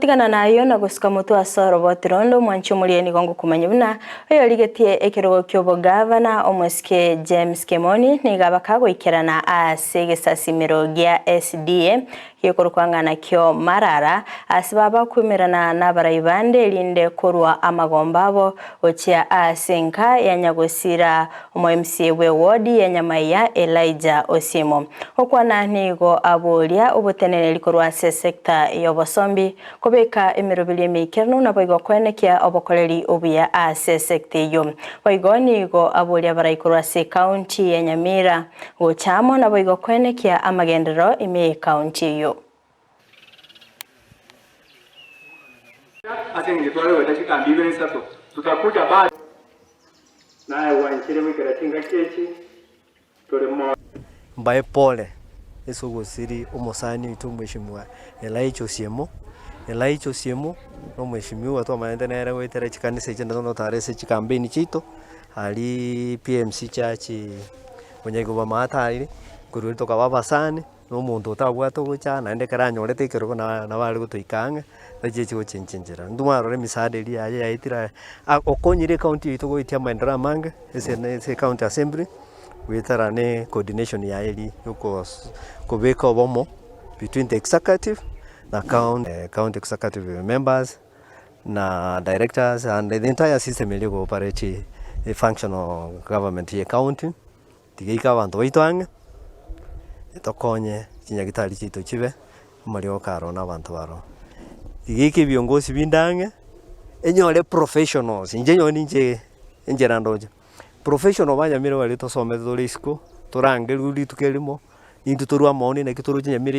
Gotigana nayio na gosuka motwe ase oroboti ronde omwanchi omoria nigo ngokomanya buna oyorigetie ekerogo ki'obogavana omosike James Kemoni nigo abaka goikerana ase egesasimero gia SDA gekorokwa ng'a nakio Marara ase baba koumerana nabarai bande erinde korwa amagomba abo gochia ase enka ya nyagosira Omo MCA bwe ward ya Nyamaiya Elijah Osiemo. Gokwana nigo aboria oboteneneri korwa ase sector y'obosombi kobeka emeroberi emeikeranu naboigo koenekia obokoreri obuya ase sector eyio. Boigo nigo aboria abarai korwa ase ecounty ya Nyamira gocha amo naboigo koenekia amagenderero ime y'ecounty eyio. Ase engencho tware goeta chikambi ibere isato, tutakuja bado. Naye gwanchire goikera chingaki echi tore moyo. Mbae pole ase ogosiri omosani oito omweshimiwa Elijah Osiemo. Elijah Osiemo na omweshimiwa twamanyete nere goetera chikanisa echi naende notare ase chikampeni chiaito aria PMC church Bonyaigwa maate aria, korwa erio tokaba abasani. Na omonto otabwate ogocha naende ekero anyorete ekerogo na nabo are gotoika ang'e, tachieti gochenchia enchera. Intwe mwarora emisaada eria yaye yaetire aya, a okonyire ecounty yaito goetia amaendereo amange ase ene ase ecounty assembly, goetera ne coordination yaye eria ya okos kobeka obomo between the executive na county county executive members, na directors and the entire system eria ego operate efunctional government ya ecounty. Tigaika abanto baito ang'e, tokonye chinyagitari chiaito chibe amariogo aro na abanto baroo. Tigaika ebiongosi binde ang'e, enyore professionals, inche nyowe ninche enchera ndoche, professional banyamire baria tosomete tore isiko, torangerwe rituko erimo, intwe torwe amaoni naki toroche nyamira.